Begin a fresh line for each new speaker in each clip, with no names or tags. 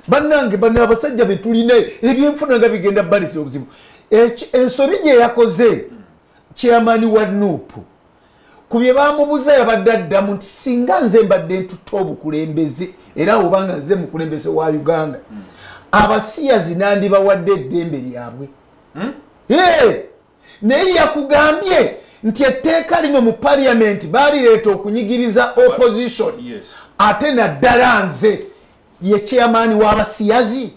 Bannange bano abasajja betulina, ebyenfuna nga bigenda baleetera obuzibu. Ensobi gye yakoze chairman wa NUP ku bye bamubuuza, yabadde addamu nti singa nze mbadde ntutte obukulembeze, era obanga nze mukulembeze wa Uganda, abasiyazi nandibawadde eddembe lyabwe. Naye yakugambye nti etteeka lino mu parliament baalireeta okunyigiriza opposition, ate naddala nze. Ye chairman w'abasiyazi,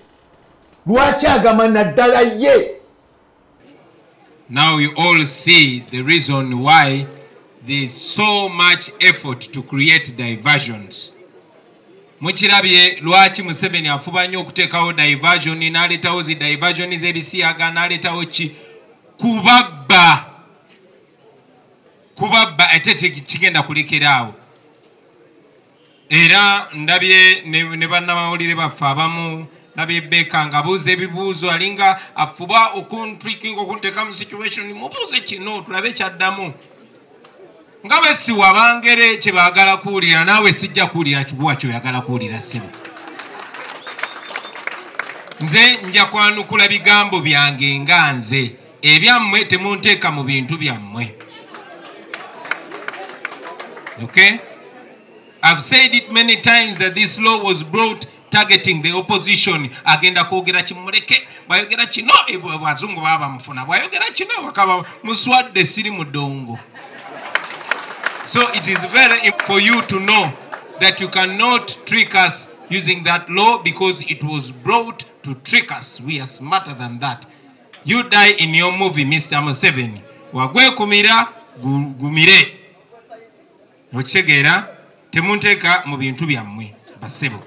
lwaki agamba naddala ye?
Now you all see the reason why there is so much effort to create diversions. Mukirabye lwaki Museveni afuba nnyo okuteekawo diversion, n'aleetawo zi diversion z'ebisiyaga, n'aleetawo ki, kubabba, kubabba. Ate tekigenda kulekeraawo. Era ndabye ne bannamawulire baffe abamu, ndabye Beka ng'abuuza ebibuuzo, alinga afuba okuntrickinga, okunteeka mu situation, mubuuze kino tulabe kyaddamu. Nga bwe siwa bangere kye baagala kuwulira, naawe sijja kuwulira kibuwa kyoyagala kuwulira, ssebo. Nze nja kwanukula bigambo byange nga nze, ebyammwe temunteeka mu bintu byammwe. Okay, I've said it many times that this law was brought targeting the opposition. Agenda kwogera kimuleke, bwayogera kino abazungu baba bamufuna, bwayogera kino bakaba muswadde. Siri mudongo. So it is very for you to know that you cannot trick us using that law, because it was brought to trick us. We are smarter than that. You die in your movie, Mr. Museveni. Wagwekumira gumire. Okitegeera? Temunteeka mu bintu byammwe, basebo.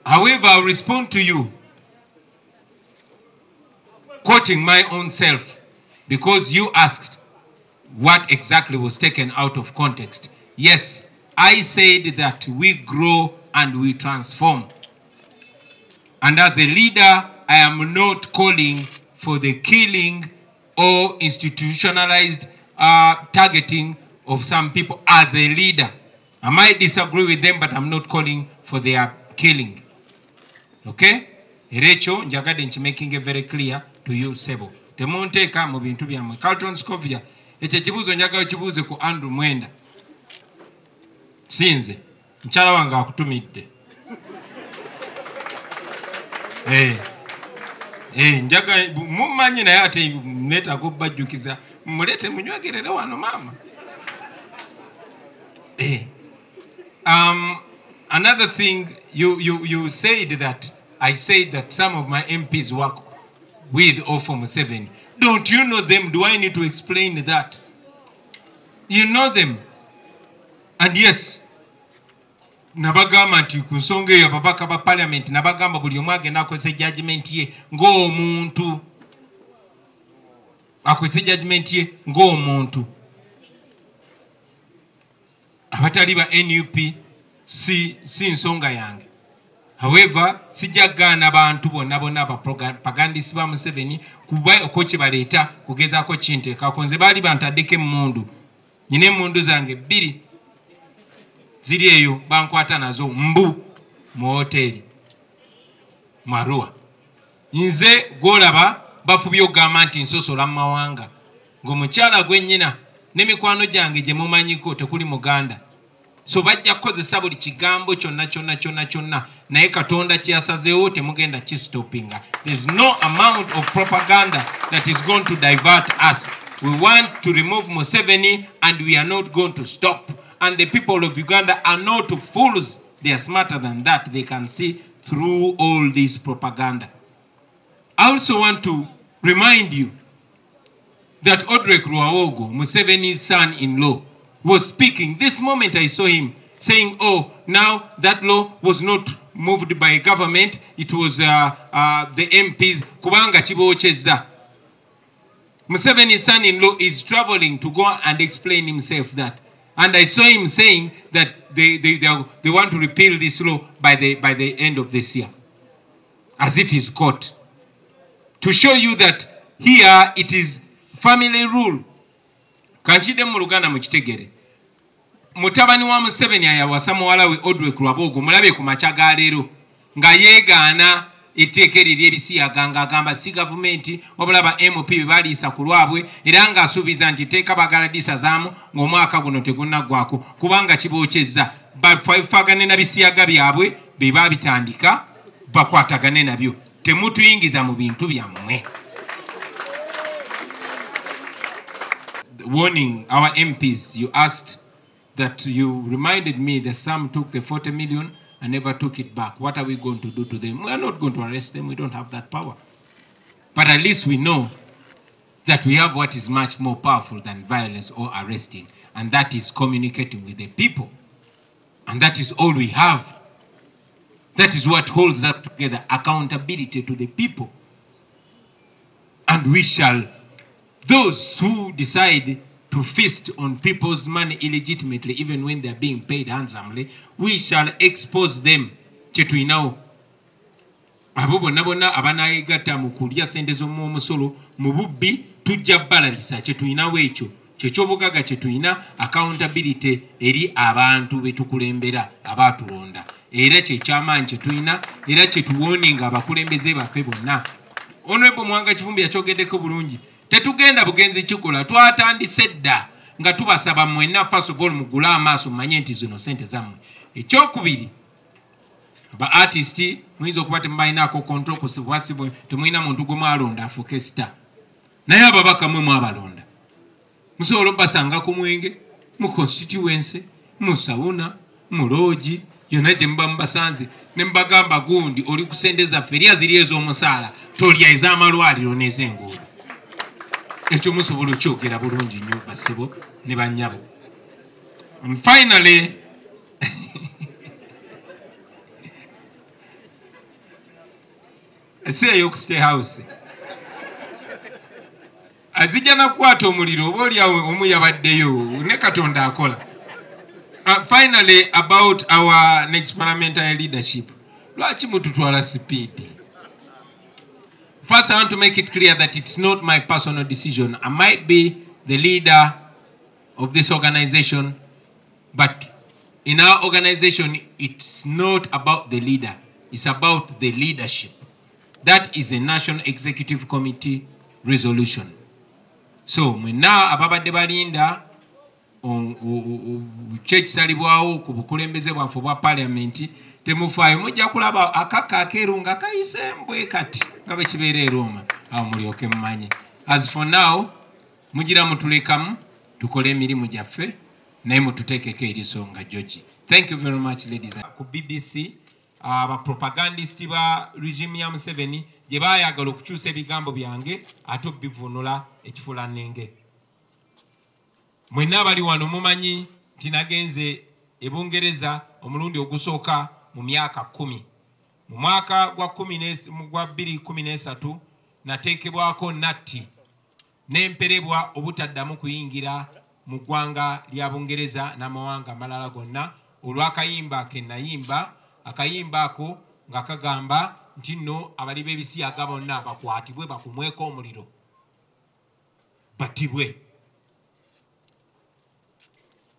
However, I'll respond to you quoting my own self, because you asked what exactly was taken out of context. Yes, I said that we grow and we transform. And as a leader, I am not calling for the killing or institutionalized targeting of some people as a leader. I might disagree with them, but I'm not calling for their killing. Okay? Era ekyo njagadde nkimaking it very clear to you, sebo. Temunteeka mu bintu byammwe. Carlton Scovia, ekyo ekibuuzo njagala kibuuze ku Andrew Mwenda. Sinze. Mukyala wange akutumidde. Njaga mumanyi, naye ate neetaaga obbajjukiza, muleete munywegerere wano maama. Another thing, you said that I said that some of my MPs work with or for Museveni. Don't you know them? Do I need to explain that? You know them. And yes, nabagamba nti ku nsonga eyo ababaka ba parliament, nabagamba buli omu agenda akozesa judgment ye ng'omuntu, akozese judgment ye ng'omuntu. Abatali ba NUP si nsonga yange. However, sijja kugaana bantu bonna bonna abapagandisi ba Museveni kuba oko kye baleeta kugezaako kinteekako. Nze baali bantaddeko emmundu, nyina emmundu zange bbiri ziri eyo, bankwata nazo mbu mu woteeri Marua. Nze gwolaba bafubye okugamba nti nsosola mu mawanga, ng'omukyala gwe nnyina n'emikwano gyange gye mumanyiko tekuli Muganda. So bajja kukozesa buli kigambo kyonna kyonna kyonna kyonna, naye Katonda kyeyasazeewo temugenda kistopinga. There's no amount of propaganda that is going to divert us. We want to remove Museveni and we are not going to stop, and the people of Uganda are not fools. They are smarter than that. They can see through all this propaganda. I also want to remind you that Odrek Rwabwogo, Museveni's son-in-law, was speaking. This moment I saw him saying, oh, now that law was not moved by government, it was the MPs, kubanga kibokyezza. Museveni's son-in-law is traveling to go and explain himself that. And I saw him saying that they want to repeal this law by the end of this year, as if he's caught. To show you that here it is family rule. Kankidde mu Luganda mukitegere. Mutabani wa Museveni ayawasa muwala we Odwek Rwabwogo, mulabe ku makya ga leero nga yeegaana etteeka eryo ery'ebisiyaga ng'agamba si gavumenti wabula ba MP be baliisa ku lwabwe, era ng'asuubiza nti etteeka baagala lisazaamu ng'omwaka guno tegunnaggwako kubanga kibookyezza. Bafaagane na bisiyaga byabwe be baabitandika, bakwatagane nabyo. Temutuyingiza mu bintu byammwe. Warning our MPs, you asked that you reminded me that some took the 40 million and never took it back. What are we going to do to them? We are not going to arrest them. We don't have that power. But at least we know that we have what is much more powerful than violence or arresting, and that is communicating with the people. And that is all we have. That is what holds us together, accountability to the people. And we shall, those who decide to feast on people's money illegitimately, even when they are being paid handsomely, we shall expose them. Kyetulinawo abo bonna bonna abanaayegatta mu kulya ssente z'omumusolo mu bubbi, tujja balabisa. Kyetulinawo ekyo kyekyobugagga kyetulina, accountability eri abantu betukulembera abaatulonda, era kyekyamaanyi kyetulina, era kyetuwoninga abakulembeze baffe bonna. Honorable Muwanga Kivumbi yakyogeddeko bulungi, tetugenda bugenzi kikola, twatandise dda nga tubasaba mwenna first of all mugule amaaso mumanye nti zino ssente zammwe. Ekyokubiri, ba artist muyinza okuba temubalinaako control kusibwasibwe, temulina muntu gwe mwalonda afuuke star, naye ababaka mwe mwabalonda. Musobola obbasanga ku mwenge, mu constituency, mu sauna, mu loogi, yonna gye muba mubasanze ne mubagamba gundi oli ku ssente zaffe, erya ziri ez'omusaala, tolya ez'amalwaliro n'ez'enguudo. Ekyo musobola okyogera bulungi nnyo bassebo ne bannyabo. And finally, si ey'oku State House azijja nakukwata omuliro oba oliawo omu yabaddeyo ne Katonda akola. Finally, about our next parliamentary leadership, lwaki mututwala speed? First, I want to make it clear that it's not my personal decision. I might be the leader of this organization, but in our organization, it's not about the leader. It's about the leadership. That is a National Executive Committee resolution. So, mwenna ababadde balinda kyekisalibwawo ku bukulembeze bwaffe obwa parliament, temufaayo, mujja kulaba akaka akeeru nga kayise mbwe kati nga bwe kibeera e Roma, awo mulyoke mumanye. As for now, mugira mutulekamu tukole emirimu gyaffe, naye mututeekeko eriiso nga George. Thank you very much, ladies. Ku BBC, abapropagandist ba regime ya Museveni gye baayagala okukyusa ebigambo byange ate obivunula ekifuulannenge. Mwenna abali wano mumanyi nti nagenze e Bungereza omulundi ogusooka mu myaka 10. Mu mwaka gwa 2013 nateekebwako natti n'emperebwa obutaddamu kuyingira mu ggwanga lya Bungereza n'amawanga amalala gonna olw'akayimba ke nayimba. Akayimba ako nga kagamba nti nno abali b'ebisiyaga bonna bakwatibwe bakumweko omuliro battibwe.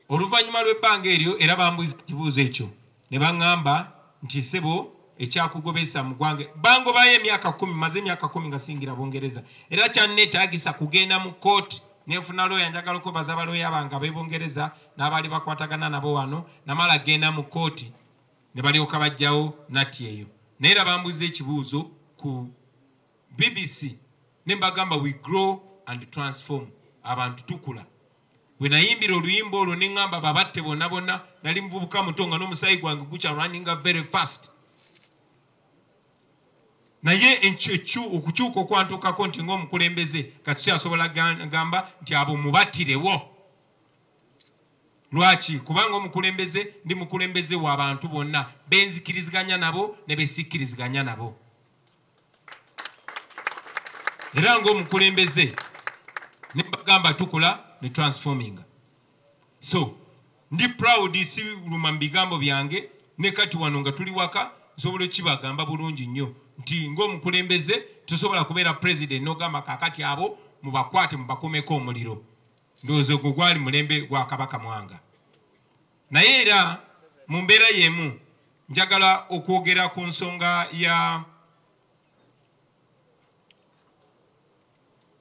Oluvannyuma lw'ebbanga eryo era bambuuza ekibuuzo ekyo ne baŋŋamba nti ssebo ekyakugobesa mu ggwanga, bangobayo emyaka 10, maze emyaka 10 nga singira Bungereza, era kyanneetaagisa kugenda mu kkooti nenfuna looya. Njagala okwebaza balooya bange ab'e Bungereza n'abaali bakwatagana nabo wano. Namala genda mu kkooti ne balyoka bajjawo natti eyo. Naye era bambuuza ekibuuzo ku BBC ne mbagamba we grow and transform, abantu tukula. Bwe nayimbira oluyimba olwo ne ŋŋamba babatte bonna bonna, nali muvubuka muto nga n'omusaayi gwange gukya runninga very fast. Naye okukyuka okwantuukako nti ng'omukulembeze kati kyasobola gamba nti abo mubattirewo. Lwaki? Kubanga omukulembeze ndi mukulembeze w'abantu bonna benzikiriziganya nabo ne besikkiriziganya nabo. Era ng'omukulembeze ne mbagamba tukula ne transforminga. So ndi proud, siruma mu bigambo byange, ne kati wano nga tuli waka nsobola okibagamba bulungi nnyo nti ng'omukulembeze tosobola kubeera president n'ogamba kaakati abo mubakwate mubakumeko omuliro. Ndowooza ogwo gwali mulembe gwa Kabaka Mwanga. Naye era mu mbeera y'emu njagala okwogera ku nsonga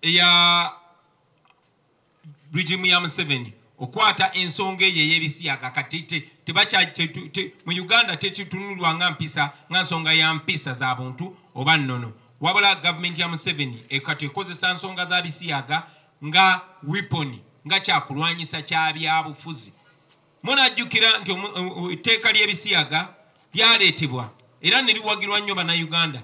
ya regime ya Museveni okwata ensonga eyo ey'ebisiyaga. Kati mu Uganda tekitunulwa nga mpisa, nga nsonga ya mpisa za buntu oba nnono, wabula gavumenti ya Museveni kati ekozesa nsonga za bisiyaga nga weapon, nga kyakulwanyisa kya byabufuzi. Munajjukira nti etteeka ly'ebisiyaga lyaleetebwa era ne liwagirwa nnyo Bannayuganda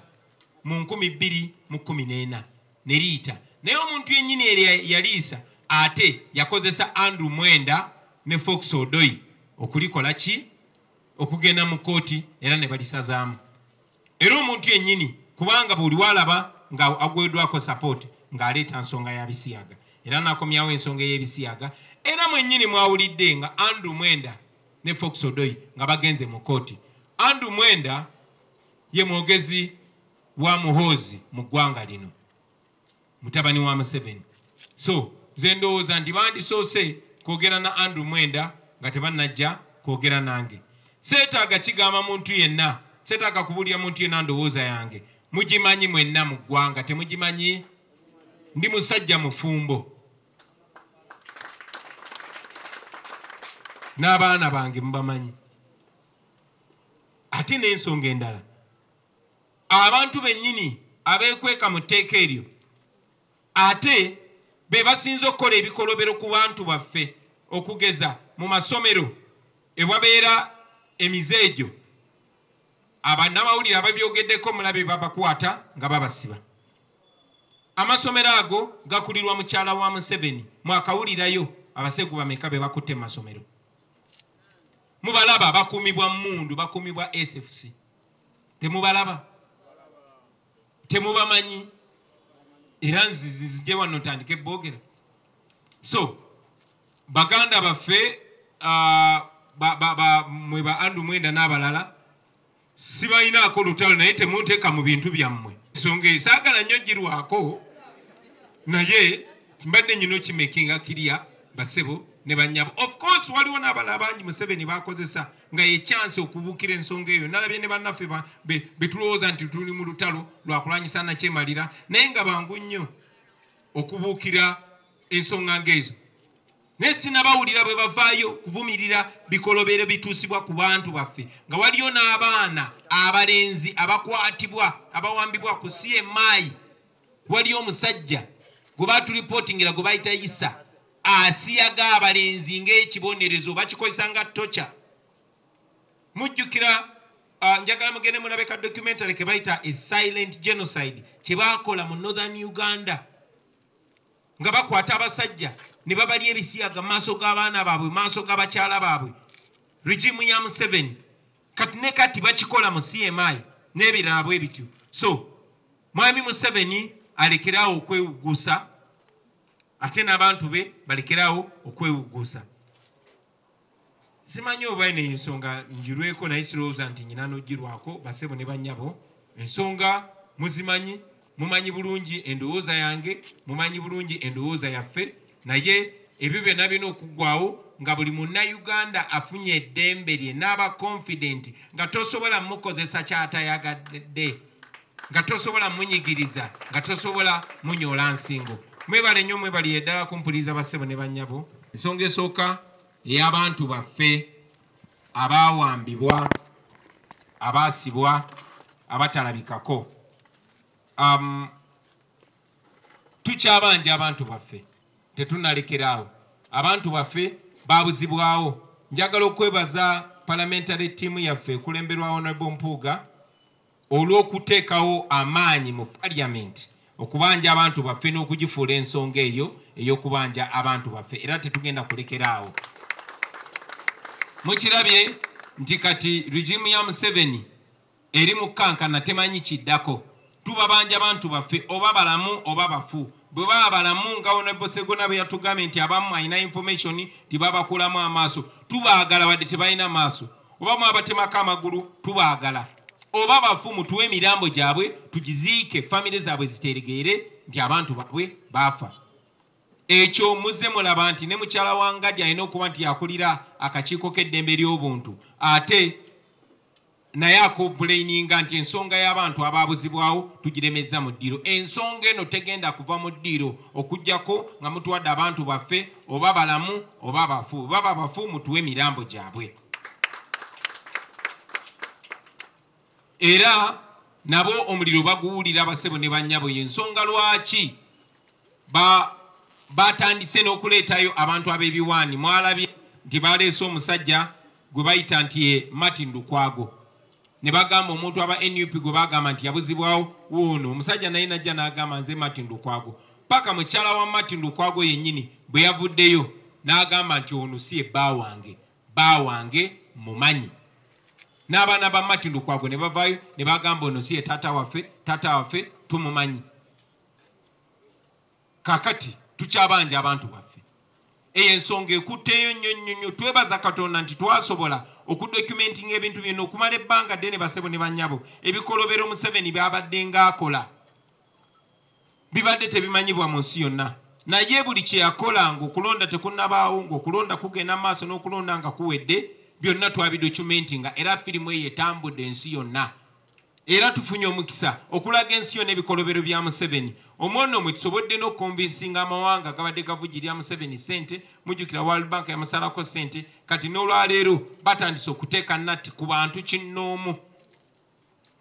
mu 2014 ne liyita. Naye omuntu yennyini yaliisa ate yakozesa Andrew Mwenda ne Fox Odoi okulikola ki, okugenda mu kkooti era ne balisazaamu. Era omuntu yennyini kubanga buli walaba nga agweddwako support ng'aleeta nsonga ya bisiyaga, era n'akomyawo ensonga ey'ebisiyaga. Era mwennyini mwawulidde nga Andrew Mwenda ne Fox Odoi nga bagenze mu kkooti. Andrew Mwenda ye mwogezi wa Muhoozi mu ggwanga lino, mutabani wa Museveni. So nze ndowooza nti bandisoose kwogera na Andrew Mwenda nga tebannajja kwogera nange. Seetaaga kigamba muntu yenna, seetaaga kubuulira muntu yenna ndowooza yange. Mugimanyi mwenna mu ggwanga, temugimanyi? Ndi musajja mufumbo n'abaana bange mubamanyi. Ate n'ensonga endala, abantu bennyini abeekweka mu tteeka eryo ate be basinze okukola ebikolobero ku bantu baffe, okugeza mu masomero ewabeera emize egyo, abannamawulire ababyogeddeko mulabe babakwata nga babasiba. Amasomero ago gakulirwa mukyala wa Museveni. Mwakawulirayo abasegu bameka be bakutte mu masomero? Mubalaba bakuumibwa mmundu, bakuumibwa SFC. Temubalaba? Temubamanyi? Era nzije wano ntandike boogera. So baganda baffe, mwe ba Andrew Mwenda n'abalala, sibalinaako lutalo, naye temunteeka mu bintu byammwe. Ensonga saagala nnyo girwako, naye mbadde nyina okimakinga clear basebo ne bannyabo. Of course waliwo n'abalala bangi Museveni bakozesa nga ye chance okubuukira ensonga eyo. Nalabye ne bannaffe betulowooza nti tuli mu lutalo lwakulwanyisa nakyemalira, naye nga bangu nnyo okubuukira ensonga ng'ezo. Naye sinabawulira bwe bavaayo kuvumirira bikolobero bituusibwa ku bantu baffe, nga waliyo n'abaana abalenzi abakwatibwa abawambibwa ku CMI. Waliyo omusajja gwe batulipootingira gwe bayita Isa, asiyaga abalenzi ng'ekibonerezo, bakikozesa nga torture. Mujjukira, njagala mugende mulabe ka documentary ke bayita A Silent Genocide kye baakola mu Northern Uganda, nga bakwata abasajja ne babalya ebisiyaga mu maaso g'abaana baabwe, mu maaso g'abakyala baabwe. Regime ya Museveni kati ne kati bakikola mu CMI n'ebirala bwe bityo. So mwami Museveni alekerawo okwewuggusa, ate n'abantu be balekerawo okwewuggusa. Simanyi oba eno ensonga njirweko, naye sirowooza nti nyina n'ogirwako. Basebo ne bannyabo, ensonga muzimanyi, mumanyi bulungi endowooza yange, mumanyi bulungi endowooza yaffe, naye ebyo byonna birina okuggwawo nga buli munnayuganda afunye eddembe lye n'aba confident, nga tosobola mukozesa ky'atayagadde, nga tosobola munyigiriza, nga tosobola munyoola nsingo. Mwebale nnyo, mwebalire ddala kumpuliriza basebo ne bannyabo. Ensonga esooka ey'abantu baffe abaawambibwa, abaasibwa, abatalabikako. Tukyabanja abantu baffe, tetunnalekeraawo. Abantu baffe babuzibwawo. Njagala okwebaza parliamentary team yaffe ekulemberwa Honorable Mpuuga olw'okuteekawo amaanyi mu parliament okubanja abantu baffe n'okugifuula ensonga eyo ey'okubanja abantu baffe, era tetugenda kulekeraawo. Mukirabye nti kati regime ya Museveni eri mu kkankana, temanyi kiddako. Tubabanja abantu baffe oba balamu oba bafu. Bwe baba balamu nga Honorable Ssegona bwe yatugambye nti abamu alina information nti babakulamu amaaso, tubaagala wadde tebalina maaso, oba mwabatemako amagulu tubaagala, oba bafu mutuwe emirambo gyabwe tugiziike, famire zaabwe ziteregeere nti abantu baabwe baafa. Ekyo muzze mulaba nti ne mukyala wa Ngadi alina okuba nti yakulira akakiiko k'eddembe ly'obuntu, ate naye akomplaininga nti ensonga y'abantu abaabuzibwawo tugiremezza mu ddiiro. Ensonga eno tegenda kuva mu ddiiro okuggyako nga mutuwadde abantu baffe, oba balamu oba bafu, baba bafu mutuwe emirambo gyabwe. Era nabo omuliro baguwulira basebo ne bannyabo. Y'ensonga lwaki batandise n'okuleetayo abantu ab'ebiwaani. Mwalabye nti baleese omusajja gwe bayita nti ye Martin Lukwago, ne bagamba omuntu aba NUP gwe bagamba nti yabuzibwawo wuuno omusajja, naye najja n'agamba nze Martin Lukwago, paka mukyala wa Martin Lukwago yennyini bwe yavuddeyo n'agamba nti ono si ye bba wange, bba wange mumanyi. N'abaana ba Martin Lukwago ne bavaayo ne bagamba ono si ye taata waffe, taata waffe tumumanyi. Kaakati tukyabanja abantu baffe. Eyo ensonga ekutteyo nnyo nnyo nnyo. Twebaza Katonda nti twasobola okudocumentinga ebintu byonna okumala ebbanga ddene basebo ne bannyabo. Ebikolobero Museveni by'abadde ng'akola bibadde tebimanyibwa mu nsi yonna, naye buli kye yakola ng'okulonda tekunnabaawo, ng'okulonda kugenda maaso n'okulonda nga kuwedde, byonna twabidocumentinga. Era firimu eyo etambudde ensi yonna, era tufunye omukisa okulaga ensi yonna ebikolobero bya Museveni. Omwono mwe tusobodde n'okukonvinsinga amawanga gabadde gavujjirira Museveni ssente. Mujjukira World Bank yamusalako ssente, kati n'olwaleero batandise okuteeka natti ku bantu kinnoomu,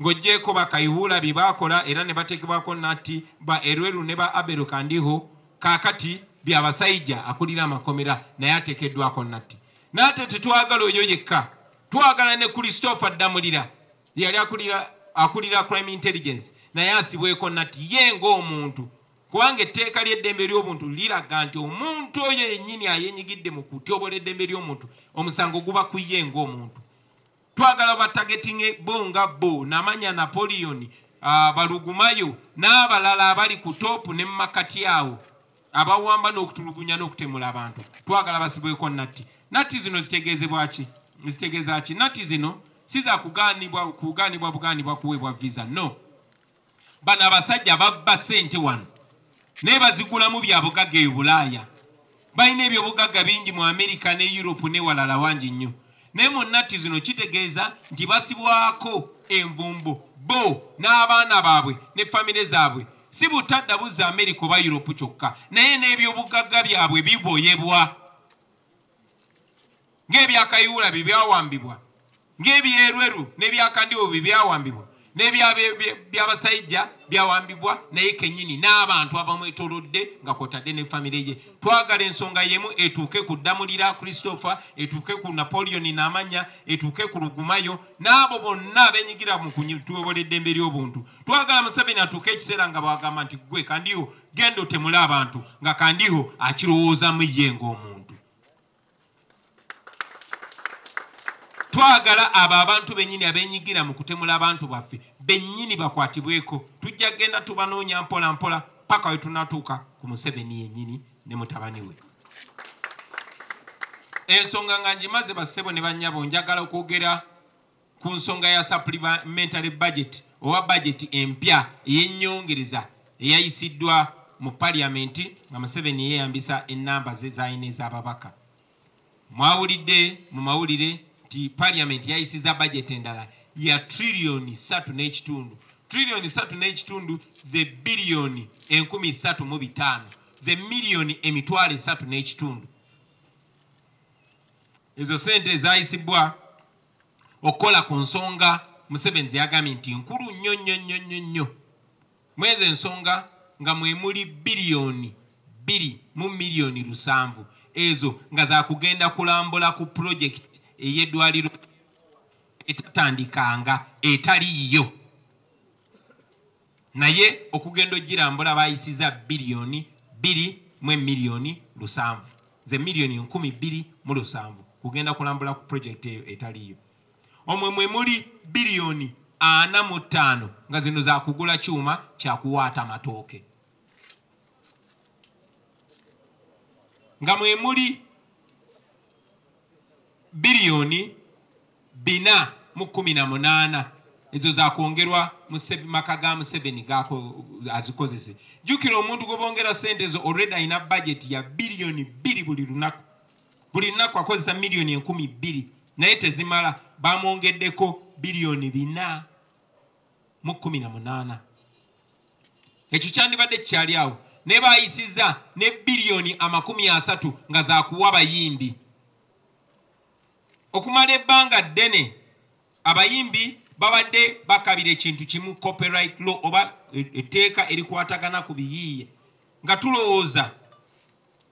ng'oggyeeko Bakayihura bye baakola era ne bateekebwako natti ba Elwelu ne ba Abel Kandiho. Kaakati Byabashaija akulira amakomera naye ateekeddwako natti. N'ate tetwagala oyo yekka, twagala ne Christopher Ddamulira yali akulira crime intelligence, naye asibweko natti ye ng'omuntu, kubanga etteeka ly'eddembe ly'obuntu liraga nti omuntu oyo yennyini ayenyigidde mu kutyobola eddembe ly'omuntu omusango guba ku ye ng'omuntu. Twagala batagetinge bo nga bo Namanya Napoleon, Balugumayo n'abalala abali ku topu ne mu makati awo abawamba n'okutulugunya n'okutemula abantu, twagala basibweko natti. Natti zino zitegeezebwa ki? Zitegeeza ki? Natti zino si za kugaanibwa bugaanibwa kuweebwa visa, no. Bano abasajja babba ssente wano naye bazigulamu bya bugagga e Bulaaya. Balina ebyobugagga bingi mu Amerika ne Europe ne walala wangi nnyo, naye mu natti zino kitegeeza nti basibwako envumbo bo n'abaana baabwe ne famire zaabwe, si butadda buzza Amerika oba Europe kyokka, naye n'ebyobugagga byabwe biboyebwa ng'ebyakayihura bye byawambibwa, ng'ebyerweru n'ebyakandiwo bye byawambibwa, n'ebyabasajja byawambibwa naye kennyini n'abantu abamwetoolodde nga kw'otadde ne famire ye. Twagala ensonga y'emu etuuke ku Ddamulira Christopher, etuuke ku Napoleon Namanya, etuuke ku Lugumayo n'abo bonna abenyigira mu kutyobola eddembe ly'obuntu. Twagala Museveni atuuke ekiseera nga bw'agamba nti ggwe Kandiho genda otemule abantu, nga Kandiho akirowoozamu ye ng'omuntu. Twagala abo abantu bennyini abenyigira mu kutemula abantu baffe bennyini bakwatibweko. Tujja kugenda tubanoonya mpola mpola paka we tunatuuka ku Museveni yennyini ne mutabani we. Ensonga nga ngimaze bassebo ne bannyabo, njagala okwogera ku nsonga ya supplementary budget oba budget empya ey'ennyongereza eyayisiddwa mu parliament nga Museveni yeeyambisa ennamba ze z'alina ez'ababaka. Mwawulidde mu mawulire nti parliament yayisiza budget endala ya triliyoni 3.5. Triliyoni 3.5 ze biliyoni 3,500, ze miliyoni 3,500. Ezo sente zayisibwa okukola ku nsonga Museveni yagambye nti nkulu nnyo nnyo nnyo nnyo nnyo. Mwezi ensonga nga mwe muli biliyoni 2 mu miliyoni 7, ezo nga za kugenda kulambula ku project ey'eddwaliro etatandikanga etaliiyo, naye okugenda ogirambula bayisiza biliyoni 2 mu miliyoni 7, ze miliyoni 2,007 kugenda kulambula ku project eyo etaliiyo. Omwe mwe muli biliyoni 45 nga zino za kugula kyuma kya kuwaata matooke, nga mwe muli biliyoni 4 mu 18 Ezo zakwongerwa maka ga Museveni gako azikozese. Jjukira omuntu gwe bongera ssente ezo already alina budget ya 2 billion buli lunaku. Buli lunaku akozesa 2,000 miliyoni, naye tezimala, bamwongeddeko 418 billion. Ekyo kyandibadde kikyali awo, ne bayisiza ne 30 biliyoni nga zakuwa bayimbi. Okumala ebbanga ddene abayimbi babadde bakabira ekintu kimu, copyright law oba etteeka erikwatagana ku biyiiye, nga tulowooza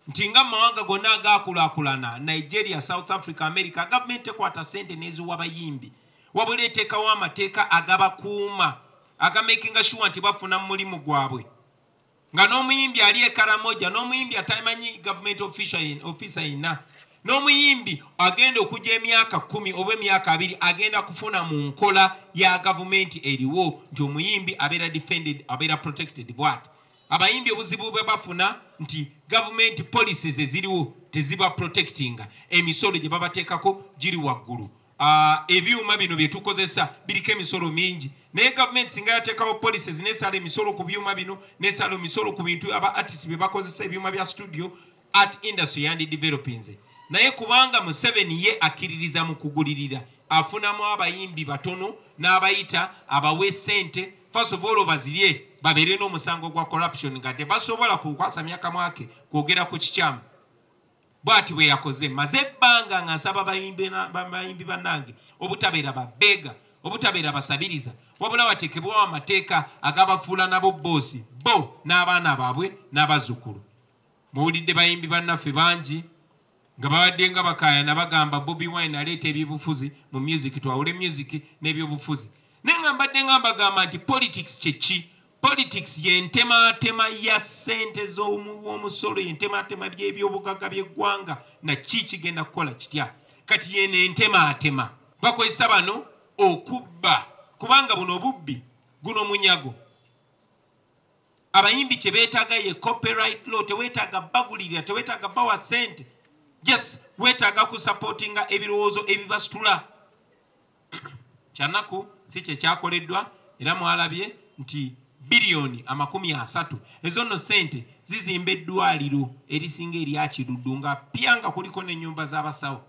nti nga mu mawanga gonna agaakulaakulana, Nigeria, South Africa, America, gavumenti ekwata ssente n'eziwa bayimbi, wabula eteekawo amateeka agabakuuma, agamakinga sure nti bafuna mu mulimu gwabwe, nga n'omuyimbi ali e Karamoja, n'omuyimbi atamanyi gavumenti officer yenna, n'omuyimbi agenda okujja emyaka 10 oba emyaka 20 agenda kufuna mu nkola ya gavumenti eriwo nti omuyimbi abeera defended, abeera protected. Bwati abayimbi obuzibu bwe bafuna nti gavumenti policies eziriwo teziba protectinga, emisolo gye babateekako giri waggulu. Ebyuma bino bye tukozesa biriko emisolo mingi, naye gavumenti singa yateekawo policies nesala emisolo ku byuma bino, nesala emisolo ku bintu aba artist bye bakozesa, ebyuma bya studio, art industry yandi developinze. Naye kubanga Museveni ye akkiririza mu kugulirira, afunamu abayimbi batono n'abayita abawe ssente, first of all bazirye, babeere n'omusango gwa corruption nga tebasobola kukwasamya kamwake kwogera ku kikyamu. Bw'ati bwe yakoze. Maze ebbanga nga nsaba bayimbi bannange obutabeera babeega, obutabeera basabiriza, wabula bateekebwawo amateeka agabafuula nabo boss, bo n'abaana baabwe n'abazzukulu. Muwulidde bayimbi bannaffe bangi nga babadde nga bakaayana, bagamba Bobi Wine aleeta ebyobufuzi mu music, twawule music n'ebyobufuzi. Naye nga mbadde nga mbagamba nti politics kyeki? Politics yentemaatema ya ssente z'omusolo, yentematema by'ebyobugagga by'eggwanga, naki kigenda kukola kitya. Kati yeno entemaatema bakozesa bano okubba, kubanga buno obubbi, guno munyago. Abayimbi kye beetaaga ye copyright law. Teweetaaga bagulirira, teweetaaga bawa ssente, yes, weetaaga kusupportinga ebirowoozo ebibasitula. Kyanaku si kyekyakoleddwa, era mwalabye nti 30 biliyoni ezo nno ssente zizimba eddwaliro erisinga erya Kiruddu nga pya, nga kuliko n'ennyumba z'abasawo.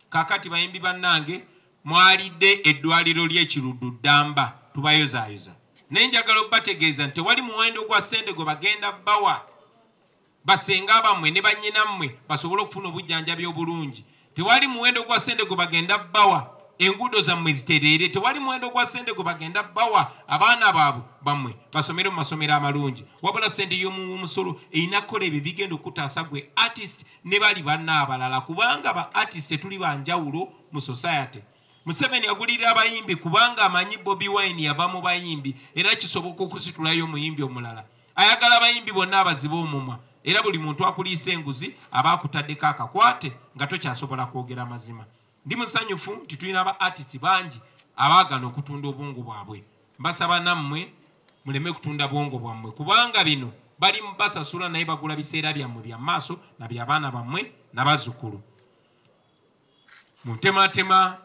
Kaakati bayimbi bannange, mwalidde eddwaliro ly'Ekiruddu ddamba, tubayozaayoza. Naye njagala okubategeeza nti tewali muwendo gwa ssente gwe bagenda bawa basenga bammwe ne bannyinammwe basobole okufuna obujjanjabi obulungi. Tewali muwendo gwa ssente gwe bagenda bawa enguudo zammwe zitereere. Tewali muwendo gwa ssente gwe bagenda bawa abaana baabwe bammwe basomere mu masomero amalungi. Wabula ssente y'omusolo erina kukola ebyo bigenda okutaasa gwe artist ne bali banna abalala, kubanga ba artist tetuli banjawulo mu society. Museveni agulirira abayimbi kubanga amanyi Bobi Wine yava mu bayimbi, era kisoboka okusitulayo omuyimbi omulala. Ayagala abayimbi bonna abazibe omumwa, era buli muntu akuliisa enguzi aba akutaddeko akakwate nga tokyasobola kwogera mazima. Ndi musanyufu nti tulina aba artist bangi abaagana okutunda obwongo bwabwe. Mbasaba nammwe muleme kutunda bwongo bwammwe, kubanga bino bali basasula, naye bagula biseera byammwe bya maaso na byabaana bammwe n'abazzukulu. Mu ntematema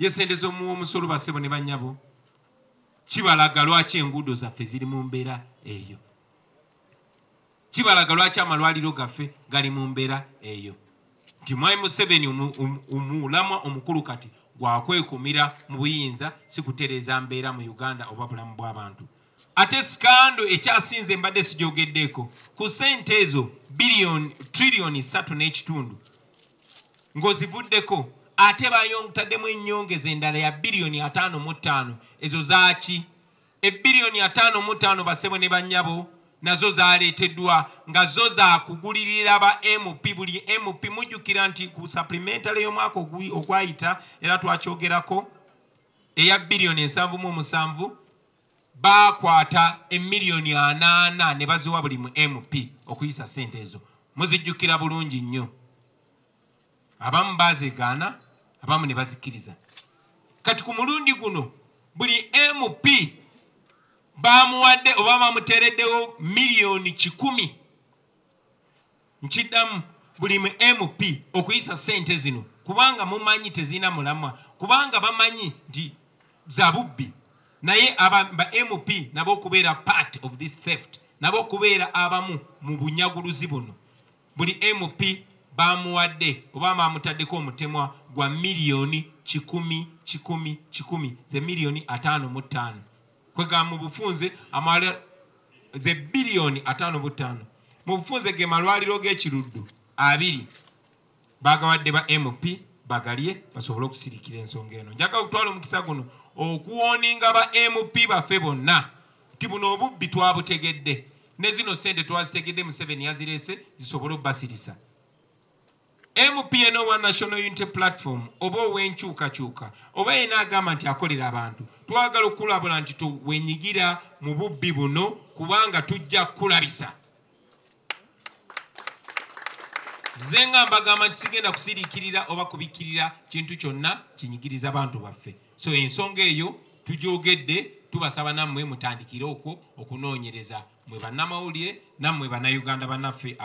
y'essente z'omuwa omusolo, bassebo ne bannyabo, kibalaga lwaki enguudo zaffe ziri mu mbeera eyo, kibalaga lwaki amalwaliro gaffe gali mu mbeera eyo, nti Mwami Museveni omulamwa omukulu kati gwakwekumira mu buyinza, si kutereeza mbeera mu Uganda oba bulamu bw'abantu. Ate scandal ekyasinze mbadde sigyogeddeeko, ku ssente ezo biliyoni 3.5 triliyoni ng'ozivuddeko, ate bayontaddemu ennyongeza endala ya 55 biliyoni. Ezo zaaki? 55 biliyoni, basebo ne bannyabo, nazo zaleeteddwa nga zo zakugulirira ba MP, buli MP. Mujjukira nti ku supplementary y'omwaka ogwayita, era twakyogerako, eya 77 biliyoni, bakwata 80 miliyoni ne baziwa buli mu MP okuyisa ssente ezo. Muzijjukira bulungi nnyo. Abamu bazegaana, abamu ne bazikkiriza. Kati ku mulundi guno buli MP bamuwadde oba bamuteereddewo 100 miliyoni. Nkiddamu, buli mu MP okuyisa ssente zino, kubanga mumanyi tezirina mulamwa, kubanga bamanyi nti za bubbi. Naye ba MP nabo okubeera part of this theft, nabo okubeera abamu mu bunyaguluzi buno, buli MP bamuwadde oba bamutaddeko omutemwa gwa miliyoni 100 100 100, ze miliyoni 55. Kwega mu bufunze ze biliyoni 55. Mu bufunze ge malwaliro g'ekiruddu 2 bagawadde ba MP bagalye basobole okusirikira ensonga eno. Njagala okutwala omukisa guno okuwoninga ba MP baffe bonna nti buno obubbi twabutegedde, ne zino ssente twazitegedde, Museveni yazireese zisobole obbasirisa. MP eno wa National Unity Platform oba ow'enkyukakyuka oba yena agamba nti akolera abantu, twagala okulabula nti tuwenyigira mu bubbi buno kubanga tujja kukulabisa. Nze nga mbagamba nti sigenda kusiriikirira oba kubikkirira kintu kyonna kinyigiriza abantu baffe. So ensonga eyo tugyogedde, tubasaba nammwe mutandikire okwo okunoonyereza, mwe bannamawulire nammwe bannayuganda bannaffe.